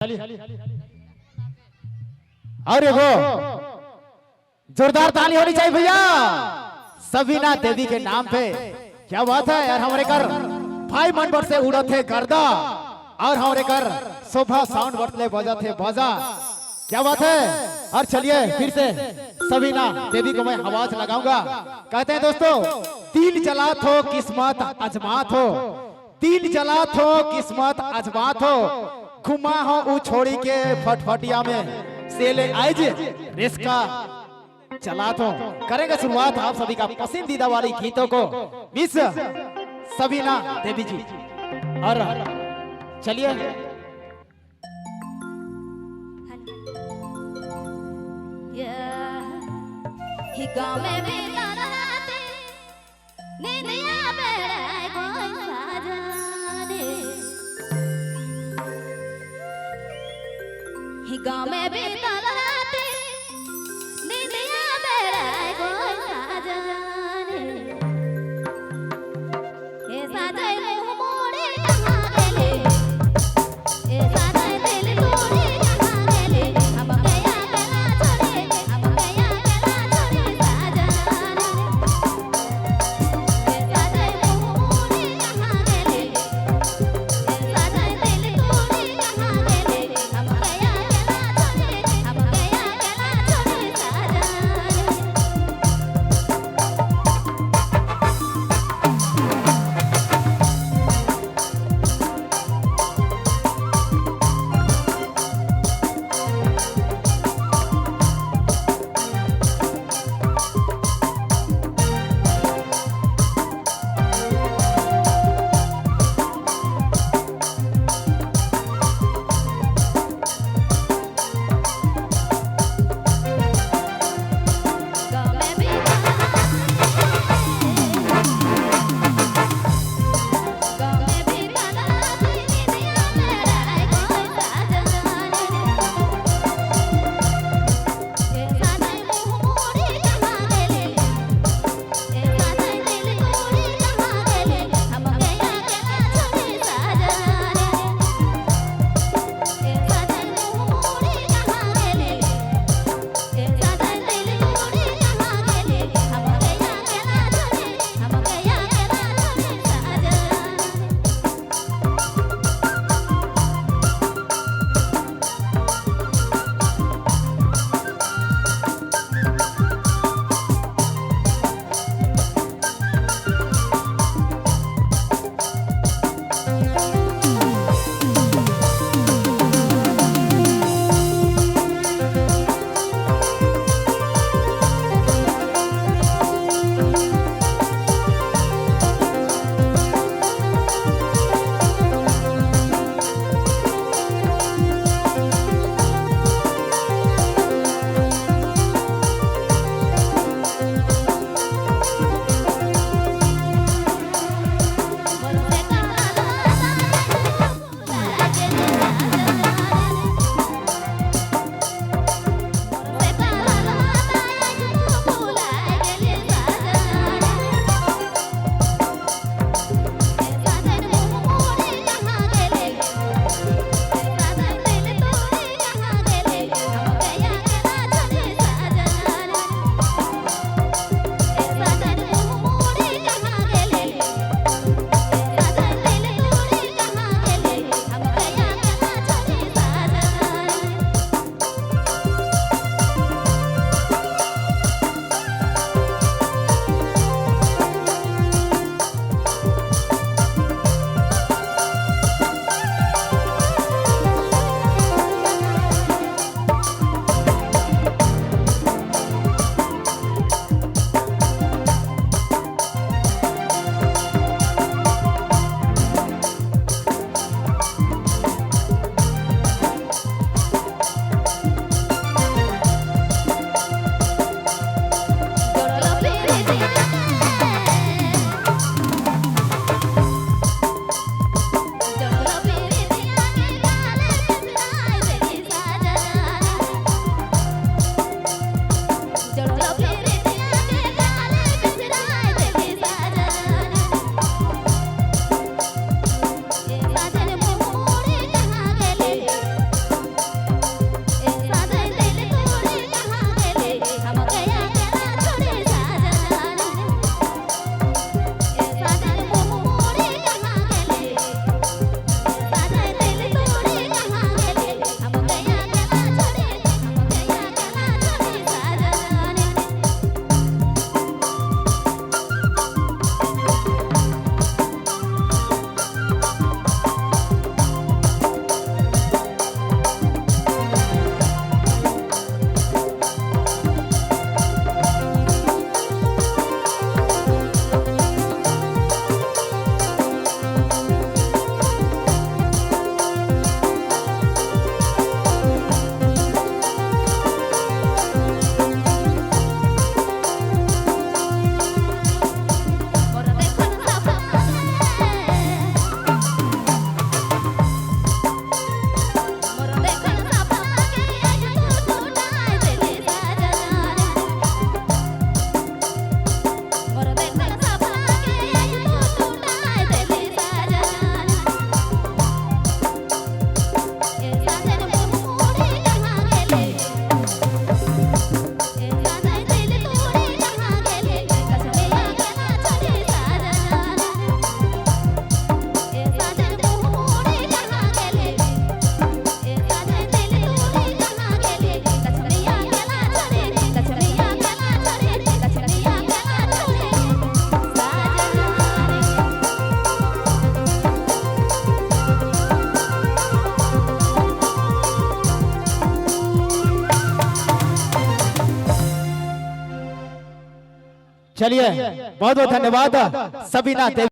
और एगो जोरदार ताली होनी चाहिए भैया सबीना देवी के नाम पे। क्या बात है यार, हमारे कर भाई मन से उड़त है गर्दा और हमारे कर शोभा साउंड बटले बजाते है बाजा। क्या बात है। और चलिए फिर से सबीना देवी को मैं आवाज लगाऊंगा। कहते हैं दोस्तों, दिल जलात हो किस्मत अजमात हो, दिल जलात हो किस्मत अजमात हो, घुमा हो उ छोड़ी के फटफटिया में सेले आइज रिस्का चलात हो। करेंगे शुरुआत आप सभी का पसंदीदा वाली गीतों को मिस सबीना देवी जी। और चलिए गाँव में भी राते निंदिया बेड़ाए कोई साजने। गाँव में भी राते निंदिया बेड़ाए कोई साजने। ए साजन मुँह मोड़े कहाँ गेले, ए साजन दिल तोड़े कहाँ गेले, हम गया गला छोड़े, हम गया गला छोड़े साजन। ए साजन मुँह मोड़े कहाँ गेले, ए साजन दिल तोड़े कहाँ गेले, हम गया गला छोड़े, हम चलिए बहुत बहुत धन्यवाद सबीना देवी।